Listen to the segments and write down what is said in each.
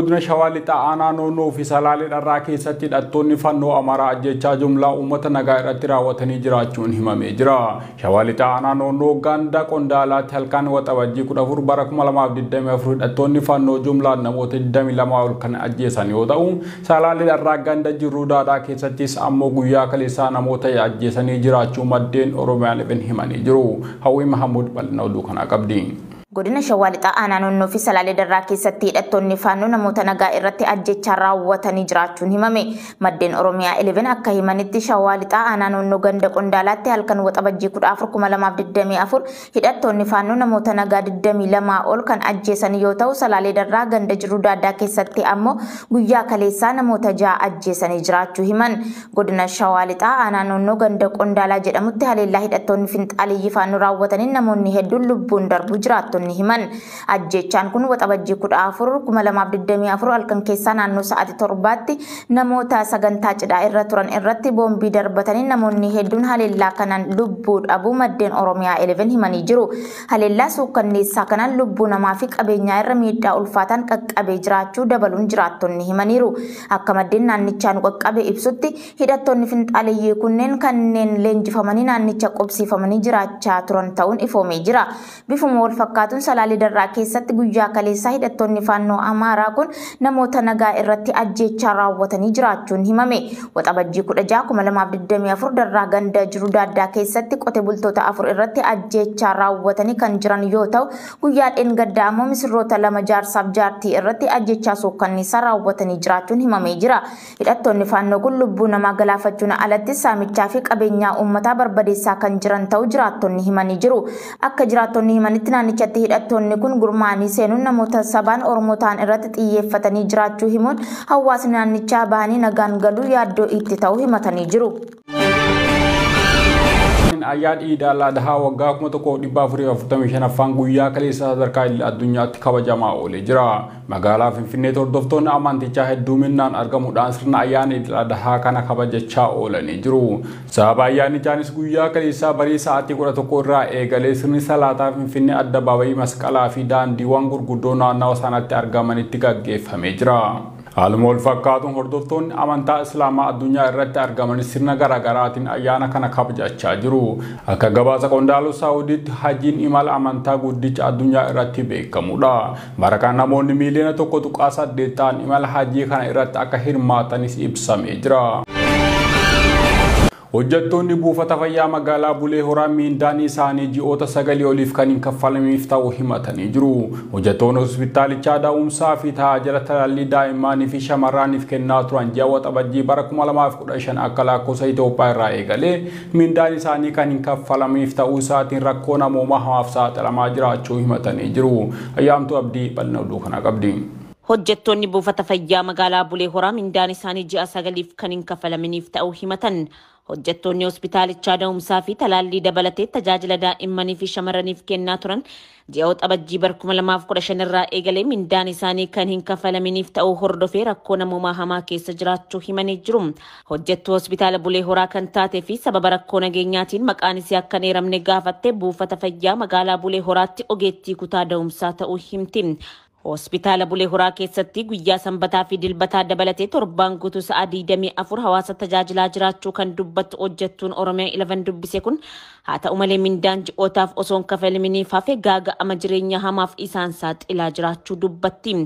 Godina Shawaa Lixaa aanaa Noonnoo fi Salaalee Dharraa keessatti hidhattoonni Fannoo Amaaraa ajjechaa jumlaa uummata nagaa irratti raawwatanii jiraachuun himamee jira. Shawaa Lixaa aanaa Noonnoo ganda Qondaalaatti halkan Waxabajjii 14 bara 2024 hidhattoonni Fannoo jumlaan namoota 22 ol kan ajjeesan yoo ta'u, Salaalee Dharraa ganda Jirruu Daadhaa keessattis ammoo guyyaa kaleessaa namoota ajjeesanii jiraachuu maddeen Oromiyaan 11 himanii jiru. Hawwii Mahamuud bal'ina oduu kanaa qabdi. Godina Shawaa Lixaa aanaa Noonnoo fi Salaalee Darraa keessatti hidhattoonni Faannoo namoota nagaa irratti ajjechaa raawwatanii jiraachuun himame. Maddeen Oromiyaa 11 akka himanitti Shawaa Lixaa aanaa Noonnoo ganda Qondaalaatti halkan Waxabajjii 14,2024 hidhattoonni Faannoo namoota nagaa 22 ol kan ajjeesan yoo ta'u, Salaalee Darraa ganda Jiruu Daaddaa keessatti ammoo guyyaa kaleessaa namoota 6 ajjeesanii jiraachuu himan. Godina Shawaa Lixaa aanaa Noonnoo ganda Qondaalaa jedhamutti haleellaa hidhattoonni finxaaleeyyii Faannoo raawwataniin namoonni hedduun lubbuun darbuu jiraattonni himan. Ajjeechaan kun Waxabajjii 14,2024 halkan keessaa naannoo sa'aatii 7tti namoota sagantaa cidhaa irra turan irratti boombii darbatanii namoonni hedduun haleellaa kanaan lubbuu dhabuu maddeen Oromiyaa 11 himanii jiru. Haleellaa suukkanneessaa kanaan lubbuu namaa fi qabeenyaa irra miidhaa ulfaataan qaqqabee jiraachuu dabaluun jiraattonni himaniiru. Akka maddeen naannichaa nu qaqqabe ibsutti hidhattoonni finxaaleeyyii kunneen kanneen leenjifamanii naannicha qubsiifamanii jiraachaa turan ta'uun ifoomee jira. Bifuma wal fakkaatuun Salaalee Darraa keessatti guyyaa kaleessaa hidhattoonni Faannoo Amaaraa kun namoota nagaa irratti ajjeechaa raawwatanii jiraachuun himame. Waxabajjii 16,2024 Darraa ganda Jiru Daaddaa keessatti qote bultoota 4 irratti ajjeechaa raawwatanii kan jiran yoo ta'u, guyyaa dheengaddaa ammoo misirroota 2 jaarsaaf jaartii irratti ajjeechaa suukkanniisaa raawwatanii jiraachuun himamee jira. Hidhattoonni Faannoo kun lubbuu namaa galaafachuun alatti saamichaa fi qabeenyaa uummataa barbadeessaa kan jiran ta'uu jiraattonni himanii jiru. Akka jiraattonni himanitti naannichatti hidhattoonni kun gurmaa'anii seenuun namoota sabaan Oromoo ta'an irratti xiyyeeffatanii jiraachuu himuun hawaasni naannichaa bahanii nagaan galuu yaaddoo itti ta'uu himatanii jiru. Ayyaana Iid al Adhaa waggaa 1445ffaan guyyaa kaleessa sadarkaa idil addunyaatti kabajamaa oolee jira. Magaalaa Finfinneetti hordoftoonni amantichaa hedduminaan argamuudhaan sirna ayyaana Iid al Adhaa kana kabajachaa oolanii jiru. Sababa ayyaanichaanis guyyaa kaleessaa barii sa'aatii 11 irraa eegalee sirni salaataa Finfinnee addabaabayii Masqalaa fi daandiiwwan gurguddoo naannawa sanatti argamanitti gaggeeffamee jira. Haaluma wal fakkaatuun hordoftoonni amantaa Islaamaa addunyaa irratti argaman sirna garaagaraatiin ayyaana kana kabajachaa jiru. Akka gabaasa qondaalota Saawudiitti hajiin imala amantaa guddicha addunyaa irratti beekamudha. Bara kana namoonni miiliyoona 1.8 ta'an imala hajii kana irratti akka hirmaatanis ibsamee jira. Hojjettoonni buufata fayyaa magaalaa Bulee Horaa miindaan isaanii ji'oota 9 oliif kan hin kaffalamiif ta'uu himatanii jiru. Hojjettoonni hospitaalichaa da'umsaa fi tajaajila talaallii daa'immanii fi shamarraniif kennaa turan ji'a Waxabajjii bara 2015 akka lakkoofsa Itoophiyaa irraa eegalee miindaan isaanii kan hin kaffalamiif ta'uu isaatiin rakkoo namoomaa hamaaf saaxilamaa jiraachuu himatanii jiru. Ayyaamtuu Abdii bal'ina oduu kanaa qabdi. Hojjettoonni buufata fayyaa magaalaa Bulee Horaa mindaan isaanii ji'a 9 kan hin kaffalaminiif ta'uu himatan. Hojjettoonni hospitaalichaa da'umsaa fi talaallii dabalatee tajaajila daa'immanii fi shamarraniif kennaa turan ji'a Waxabajjii bara 2015 irraa eegalee mindaan isaanii kan hin kaffalaminiif ta'uu hordofee rakkoo namoomaa hamaa keessa jiraachuu himanii jiru. Hojjettuu hospitaala Bulee Horaa kan taatee fi sababa rakkoo nageenyaatiin maqaan isii akka hin eeramne gaafatte buufata fayyaa magaalaa Bulee Horaatti ogeettii kutaa da'umsaa ta'uu himti. Hospitaala Bulee Horaa keessatti guyyaa sanbataa fi dilbataa dabalatee torbaan guutuu sa'a 24 hawaasa tajaajilaa jiraachuu kan dubbattu hojjettuun Oromiyaa 11 dubbise kun haa ta'u malee mindaan ji'ootaaf osoo hin kaffalaminiif hafe gaaga'ama jireenya hamaaf isaan saaxilaa jiraachuu dubbatti.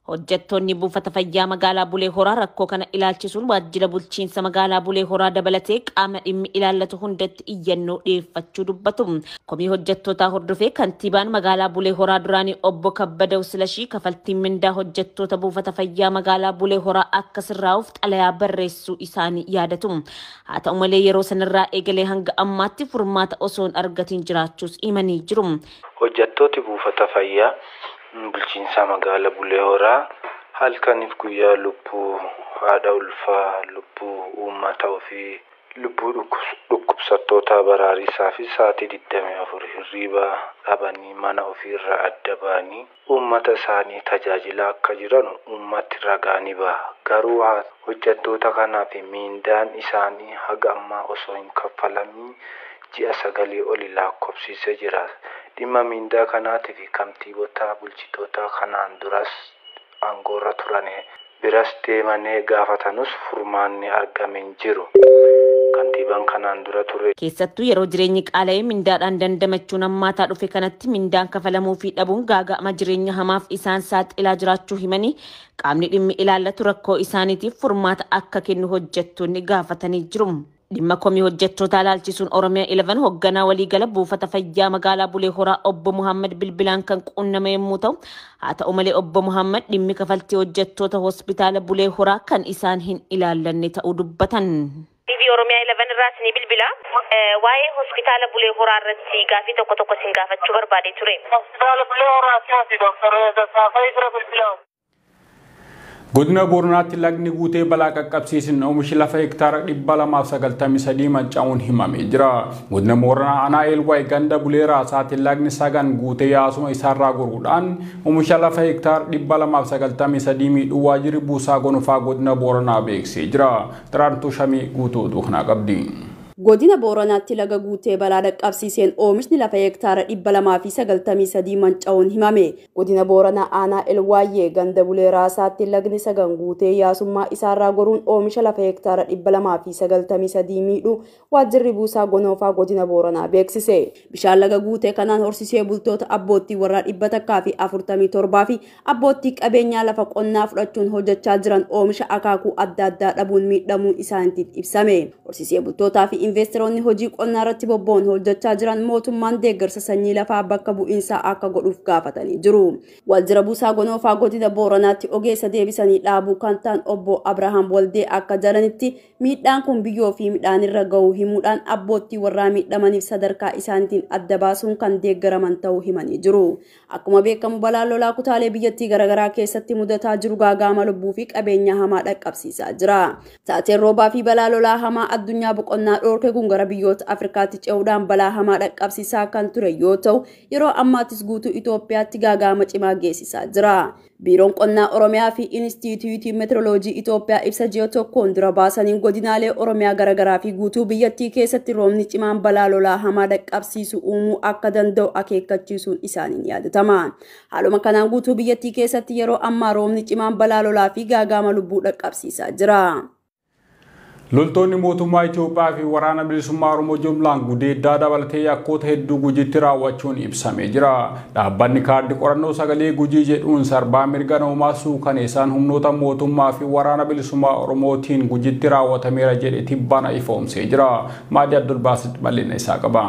Hojjettoonni buufata fayyaa magaalaa Bulee Horaa rakkoo kana ilaalchisuun waajjira bulchiinsa magaalaa Bulee Horaa dabalatee qaama dhimmi ilaallatu hundatti iyyannoo dhiyeeffachuu dubbatu. Komii hojjettootaa hordofee kantiibaan magaalaa Bulee Horaa duraanii obbo Kabbadaw Silashii kafaltiin mindaa hojjettoota buufata fayyaa magaalaa Bulee Horaa akka sirraa'uuf xalayaa barreessuu isaanii yaadatu. Haa ta'u malee yeroo sanarraa eegalee hanga ammaatti furmaata osoo hin argatiin jiraachuus himanii jiru. Hojjettooti buufata fayyaa bulchiinsa magaalaa Bulee Horaa halkaniif guyyaa lubbuu haadha ulfaa, lubbuu uummata ofii, lubbuu dhukkubsattoota baraarisaa fi sa'aatii 24 hirriba dhabanii mana ofiirraa adda ba'anii uummata isaanii tajaajilaa akka jiran uummatti ragaa ni baha. Garuu hojjettoota kanaaf miindaan isaanii haga ammaa osoo hin kaffalamiin ji'a 9 oli lakkoofsisee jira. Dhimma miindaa kanaatiif kantiibota bulchitoota kanaan duras aangoorra turan biras deemanii gaafatanus furmaanni argame hin jiru. Kantiibaan kanaan dura ture. Keessattuu yeroo jireenyi qaala'ee mindaadhaan dandamachuun hammaataa dhufe kanatti mindaan kafalamuu fi dhabuun gaaga'ama jireenya hamaaf isaan saaxilaa jiraachuu himanii qaamni dhimmi ilaallatu rakkoo isaaniitiif furmaata akka kennu hojjettoonni gaafatanii jiru. Dhimma komii hojjettootaa ilaalchisuun Oromiyaa 11 hoogganaa waliigala buufata fayyaa magaalaa Bulee Horaa obbo Muhammad Bilbilaan kan quunname yommuu ta'u, haa ta'u malee obbo Muhammad dhimmi kafaltii hojjettoota hospitaala Bulee Horaa kan isaan hin ilaallanne ta'uu dubbatan. TV Oromiyaa 11 irraa isinii bilbila. Waa'ee hospitaala Bulee Horaa irratti gaafii tokko tokko isin gaafachuu barbaadee ture. Hospitaala Bulee Horaa si'aati Dooktar Tasfaayee jira bilbila. Godina Booranaatti lagni guutee balaa qaqqabsiisin oomishi lafa hektaara 293 manca'uun himamee jira. Godina Booranaa aanaa Eelwaay ganda Bulee Raasaatti lagni sagan guutee yaasuma isaarraa goruudhaan oomisha lafa hektaara 293 miidhuu waajjirri buusaa gonfaa godina Booranaa beeksisee jira. Xiraantuu Shamii guutuu duuknaa qabdi. Godina Booranaatti laga guutee balaa dhaqqabsiiseen oomishni lafa hektaara 293 manca'uun himame. Godina Booranaa aanaa Elwaayyee ganda Bulee Raasaatti lagni sagan guutee yaasummaa isaarraa goruun oomisha lafa hektaara 293 miidhuu waajjirri buusaa gonofaa godina Booranaa beeksise. Bishaan laga guutee kanaan horsiisee bultoota abboottii warraa 147 fi abboottii qabeenyaa lafa qonnaa fudhachuun hojjechaa jiran oomisha akaakuu adda addaa dhabuun miidhamuun isaaniitiif ibsame. Horsiisee bultootaa fi investeroonni hojii qonnaa irratti bobba'uun hojjechaa jiran mootummaan deeggarsa sanyii lafaa bakka bu'iinsaa akka godhuuf gaafatanii jiru. Waajjira buusaa gonofaa godina Booranaatti ogeessa deebisanii dhaabuu kan ta'an obbo Abrahaam Waldee akka jedhanitti miidhaan kun biyyoo fi midhaan irra ga'uu himuudhaan abboottii warraa miidhamaniif sadarkaa isaaniitiin adda baasuun kan deeggaraman ta'uu himanii jiru. Akkuma beekamu balaan lolaa kutaalee biyyattii garaagaraa keessatti mudataa jiru gaaga'ama lubbuu fi qabeenya hamaa dhaqqabsiisaa jira. Taateen roobaa fi balaa lolaa hamaa addunyaa boqonnaa dhoorke kun gara biyyoota Afrikaatti ce'uudhaan balaa hamaa dhaqqabsiisaa kan ture yoo ta'u yeroo ammaattis guutuu Itoophiyaatti gaaga'ama cimaa geessisaa jira. Biiroon Qonnaa Oromiyaa fi Inistituutii Meteoroloojii Itoophiyaa ibsa ji'a tokkoon dura baasaniin godinaalee Oromiyaa garaagaraa fi guutuu biyyattii keessatti roobni cimaan balaa lolaa hamaa dhaqqabsiisu uumuu akka danda'u akeekkachiisuun isaaniin yaadatama. Haaluma kanaan guutuu biyyattii keessatti yeroo ammaa roobni cimaan balaa lolaa fi gaaga'ama lubbuu dhaqqabsiisaa jira. Loltoonni mootummaa Itoophiyaa fi waraana bilisummaa Oromoo jumlaan gudeeddaa dabalatee yakkoota hedduu Gujiitti raawwachuun ibsamee jira. Dhaabbanni kaardii qorannoo sagalee Gujii jedhuun sarbaa mirga namoomaa suukaneessaan humnoota mootummaa fi waraana bilisummaa Oromootiin Gujiitti raawwatameera jedhe tibbana ifoomsee jira. Maadii Abdulbaasit bal'ina isaa qaba.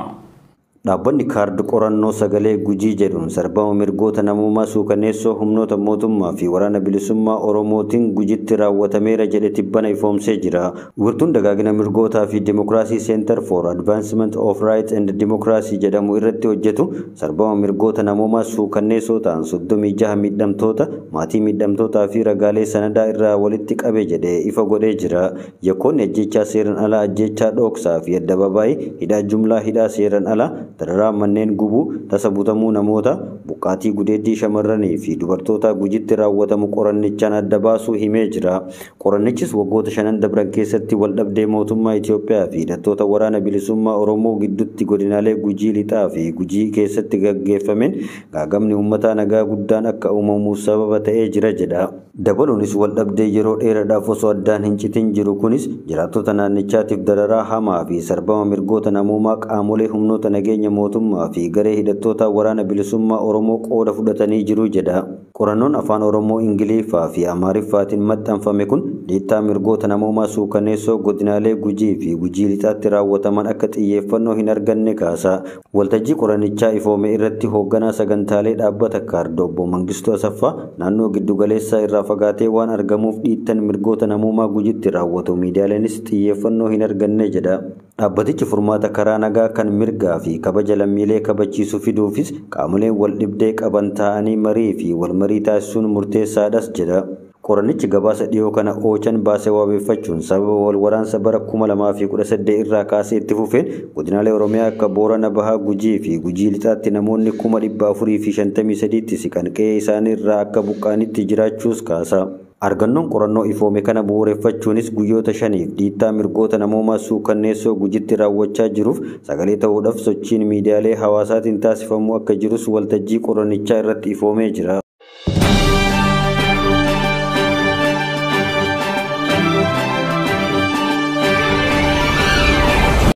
Dhaabbanni kaardii qorannoo sagalee Gujii jedhuun sarbama mirgoota namoomaa suukaneessoo humnoota mootummaa fi waraana bilisummaa Oromootiin Gujiitti raawwatameera jedhe tibbana ifoomsee jira. Wirtuun dagaagina mirgootaa fi Dimokiraasii Center for Advancement of Rights and Democracy jedhamu irratti hojjetu sarbama mirgoota namoomaa suukaneessoo ta'an 36 miidhamtoota, maatii miidhamtootaa fi ragaalee sanadaa irraa walitti qabe jedhe ifa godhee jira. Yakkoonni ajjechaa seeraan alaa, ajjechaa dhoksaa fi addababaayii, hidhaa jumlaa, hidhaa seeraan alaa, dararaa manneen gubuu, tasa butamuu namoota, buqqaatii gudeeddii shamarranii fi dubartoota Gujiitti raawwatamu qorannichaan adda baasuu himee jira. Qorannichis waggoota 5 dabran keessatti waldhabdee mootummaa Itoophiyaa fi hidhattoota waraana bilisummaa Oromoo gidduutti godinaalee Gujii lixaa fi Gujii keessatti gaggeeffameen gaagamni uummataa nagaa guddaan akka uumamuuf sababa ta'ee jira jedha. Dabaluunis waldhabdee yeroo dheeraadhaaf osoo addaan hin citin jiru kunis jiraattota naannichaatiif dararaa hamaa fi sarbama mirgoota namoomaa qaamolee humnoota nageenya mootummaa fi garee hidhattoota waraana bilisummaa Oromoo qooda fudhatanii jiru jedha. Qorannoon afaan Oromoo, Ingiliffaa fi Amaariffaatiin maxxanfame kun dhiittaa mirgoota namoomaa suukaneessoo godinaalee Gujii fi Gujii lixaatti raawwataman akka xiyyeeffannoo hin arganne kaasa. Waltajjii qorannichaa ifoome irratti hoogganaa sagantaalee dhaabbata kaardii obbo Mangistuu Asaffaa naannoo giddugaleessaa irraa fagaatee waan argamuuf dhiittan mirgoota namoomaa Gujiitti raawwatu miidiyaaleenis xiyyeeffannoo hin arganne jedha. Dhaabbatichi furmaata karaa nagaa kan mirgaa fi kabaja lammiilee kabachiisu fiduufis qaamoleen wal dhibdee qaban ta'anii marii fi wal marii taasisuun murteessaadhas jedha. Qorannichi gabaasa dhiyoo kana Oochan baasee wabeeffachuun sababa wal waraansa bara 2018 irraa kaasee itti fufeen godinaalee Oromiyaa akka Boorana Bahaa, Gujii fi Gujii lixaatti namoonni 453 siqan qe'ee isaanii irraa akka buqqaanitti jiraachuus kaasa. Argannoon qorannoo ifoome kana bu'uureffachuunis guyyoota 5 dhiittaa mirgoota namoomaa suukanneessoo Gujiitti raawwachaa jiruuf sagalee ta'uudhaaf sochiin miidiyaalee hawaasaatiin taasifamu akka jirus waltajjii qorannichaa irratti ifoomee jira.